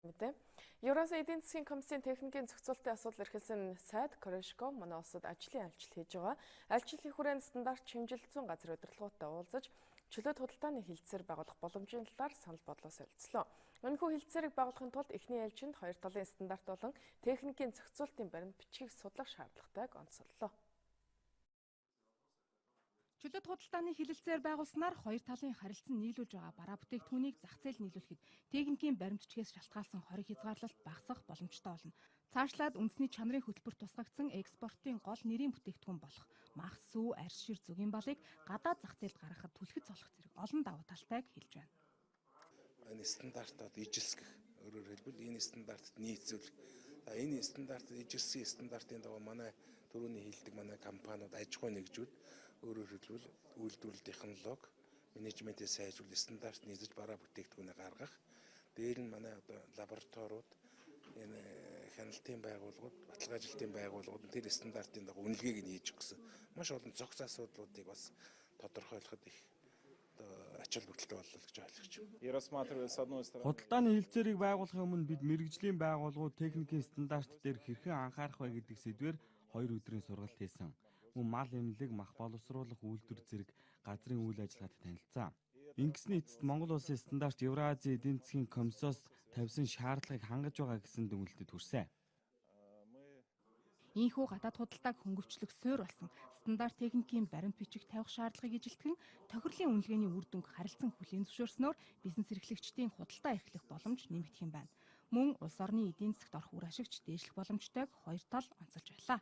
Мэдээ. Евразийн эдийн засгийн комиссийн техникийн зохицуултын асуудал эрхэлсэн сайд Корешко манай улсад ажлын айлчлал хийж байгаа. Айлчлалын хүрээнд стандарт шимжилт зүйн газар удирдлагуудтай уулзаж, чөлөөт худалдааны хэлтсээр байгуулах боломжийн талаар санал бодлоо солилцлоо. Энэхүү хэлтсээрийг байгуулахын тулд эхний ээлжинд хоёр талын стандарт болон техникийн зохицуултын баримт бичгийг судлах шаардлагатайг онцоллоо. Чөлөөт худалдааны хэлэлцээр байгуулсанаар хоёр талын харилцан нийлүүлж байгаа бараа бүтээгдэхүүнийг зах зээл нийлүүлэхэд техникийн баримт бичгээс шалтгаалсан хориг хязгаарлалт багасгах боломжтой болно. Цаашлаад үндэсний чанарын хөтөлбөр тусгагдсан экспортын гол нэрийн бүтээгдэхүүн болох мах, сүү, арьс шир, зүгийн балыг гадаад зах зээлд гаргахад түлхэц болох зэрэг олон давуу талтайг хэлж байна. Энэ стандартад ижилсгэх, өөрөөр хэлбэл, энэ стандартад нийцүүлэх. Энэ стандарт ижилсэн стандартын дагуу манай түрүүний хэлдэг манай компаниуд аж ахуй нэгжүүд, өөрөөр хэлбэл, үйлдвэрлэл технологи, менежментээ сайжруулах, стандарт нийцэж бараа бүтээгдэхүүнээ гаргах. Дээр нь манай одоо лабораториуд, энэ хяналтын байгууллагууд, баталгаажилтын байгууллагууд тэр стандартын дагуу үнэлгээг нь хийж өгсөн. Маш олон зохис асуудлуудыг бас тодорхойлоход их одоо ач холбогдолтой боллоо гэж ойлгож байна. Худалдааны хэлэлцээрийг байгуулахын өмнө бид мэргэжлийн байгууллагууд техникийн стандарт дээр хэрхэн анхаарах вэ гэдэг сэдвээр 2 өдрийн сургалт хийсэн. Мөн мал эмнэлэг, мах боловсруулах үйлдвэр зэрэг газрын үйл ажиллагаатай танилцсан. Ингэсний эцэст Монгол улсын стандарт Евразийн эдийн засгийн комиссоос тавьсан шаардлагыг хангаж байгаа гэсэн дүгнэлтэд хүрсэн. Ийнхүү гадаад худалдааг хөнгөвчлөх суурь болсон стандарт техникийн баримт бичиг тавих шаардлагыг ижилтгэн тохирлын үнэлгээний үр дүнг харилцан хүлээн зөвшөөрснөөр бизнес эрхлэгчдийн худалдаа эрхлэх боломж нэмэгдэх юм байна. Мөн улс орны эдийн засагт орох үр ашигч дээшлэх боломжтойг хоёр тал онцолж байлаа.